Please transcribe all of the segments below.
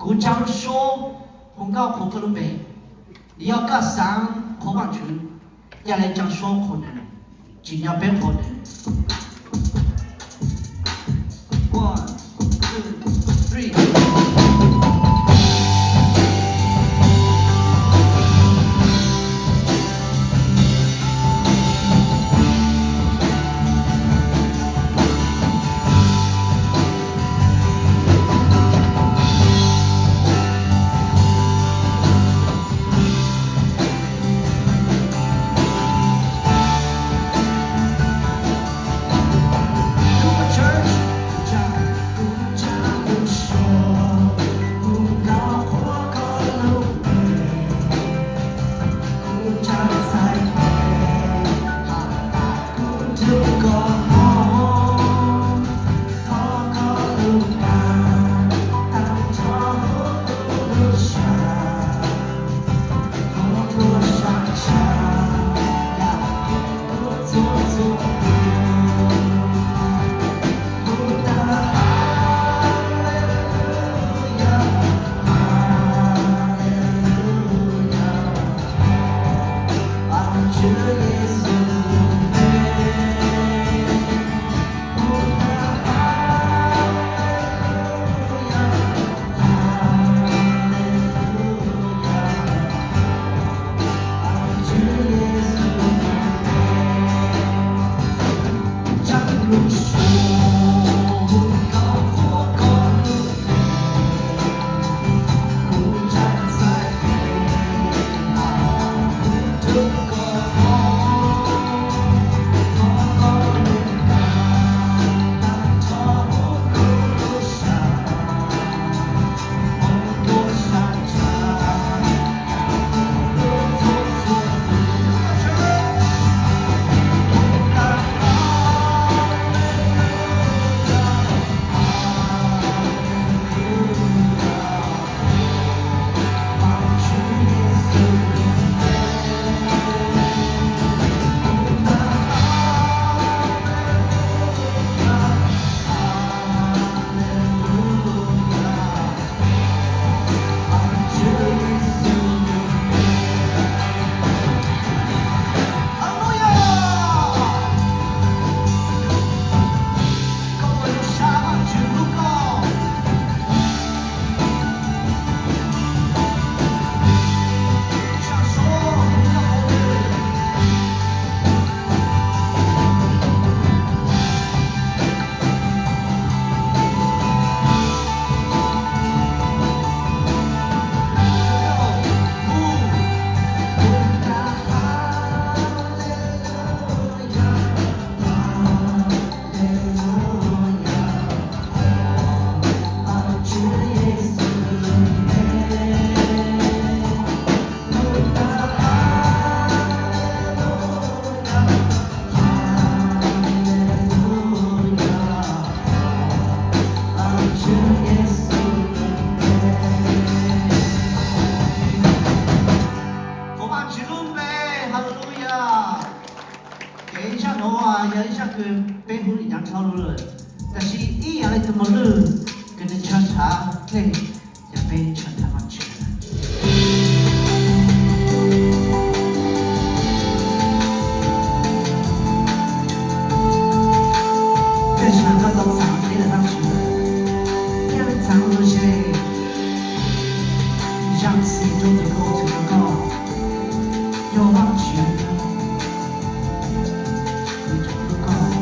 Kuv tsa lub suab hu nkauj qhuas koj lub npe. Yog koj xaav qhuas Vaajtswv, ca le tsa suab qhuas nws, tsim nyog peb qhuas nws. One, two, three. Qhuas Vaajtswv lub npe, hallelujah. Kev zaj nuav yog ib zaj kws peb hu hnyav dhau lug lawm, tab sis ib yam li tug mos lwj kws nws ntshaw ntshav dlej, yog peb ntshaw ntshav Vaajtswv. Tej zag koj tau txaav teb rau Vaajtswv, thiab txaav lug zes, zam txim rau tus kws ua txhim rau koj, yog Vaajtswv kws hlub koj.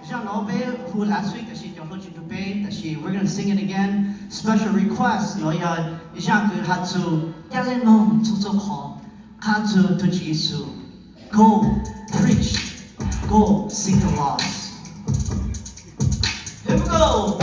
Zaj no peb hu last week, tab sis cov hluas tsis nrog peb, tab sis we're gonna sing it again. Special request no yog zaj kws has txug caj leej moog txhua txhua qhov, qha txug tug Tswv Yexus. Go preach, go seek the lost. Here we go.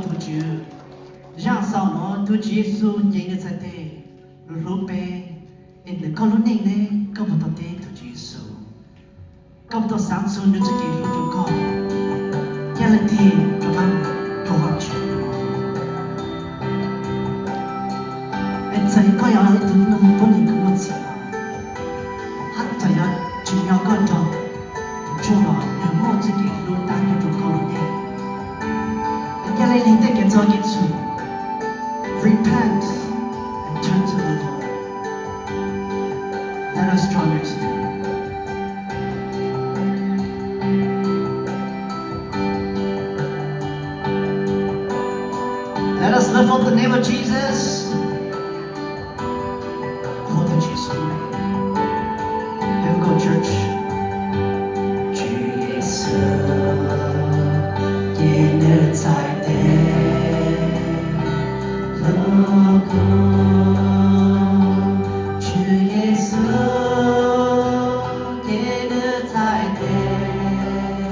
Tus Tswv, zaj xaus no tus Tswv Yexus cev nws txhais tes los hlub peb. Es ntawm koj lub neej ne, koj puas tau teb tus Tswv Yexus? Koj puas tau xav txog nws txoj kev hlub rau koj? Yog leej twg rov qab rau hauv tsev no, es txawm koj yog ib tug neeg tuab neeg kws muaj txim, hab txawm yog tsim nyog koj nrog tus Tswv los, nws muaj txoj kev hlub tag nrho rau koj lub neej. Yog li neeg tej kev txog kev txhum, repent and turn to the Lord. Let us draw near to Him. Let us lift up the name of Jesus. Hu tus Tswv Yexus. Here we go, church. Tswv Yexus, cev nws txhais tes hlub kuv. Tswv Yexus, cev nws txhais tes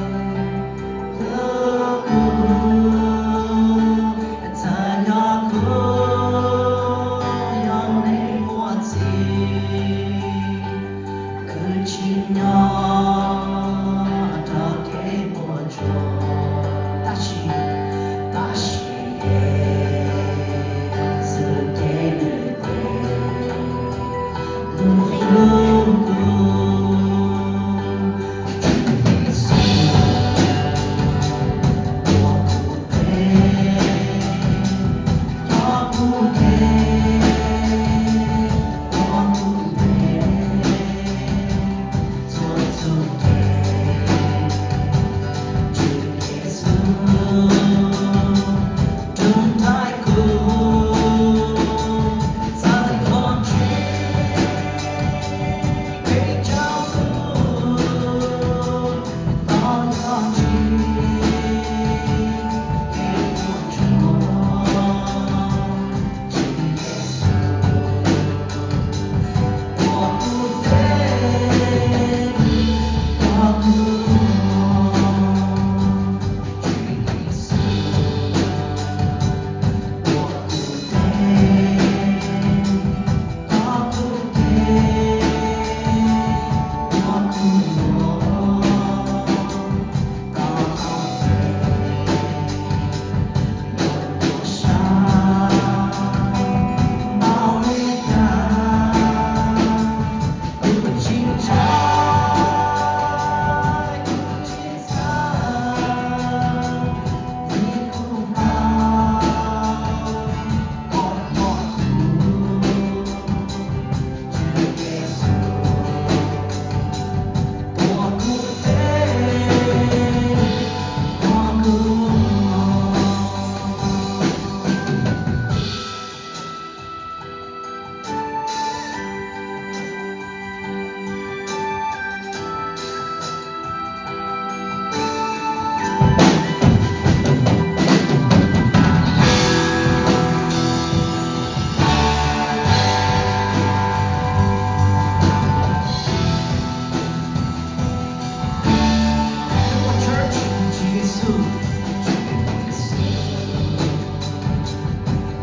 hlub kuv. Txawm yog kuv yog neeg muaj txim, kuv tsim nyog rau kev puas tsuaj, tab sis, tab sis Yexus cev nws tes hlub kuv. Tswv Yexus, ua kuv tes, coj kuv tes, ua kuv tes txhua txhua kev. Tswv Yexus, tus ntxhais kuv, txawm yog tsis peb caug lub, los yog tsis kev puas tsuaj, Tswv Yexus, ua kuv tes, ua kuv, Tswv Yexus, ua kuv tes, ua kuv tes, ua kuv tes tau hauv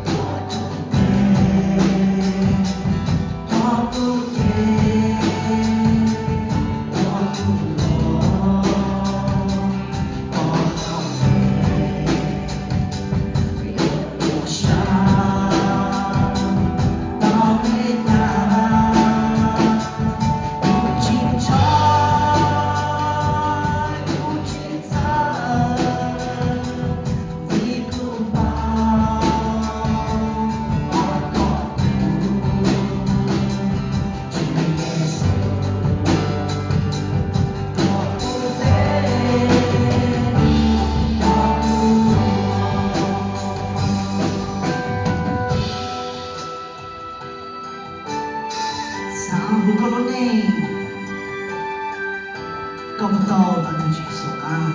kev, ua kuv sab tau li cas, kuv tsis ntshai, kuv tsis txhawj, vim kuv paub koj hlub kuv. Tswv Yexus, ua kuv tes, ua kuv. Xav hu koj lub neej, koj puas tau los ntawm Tswv Yexus qab?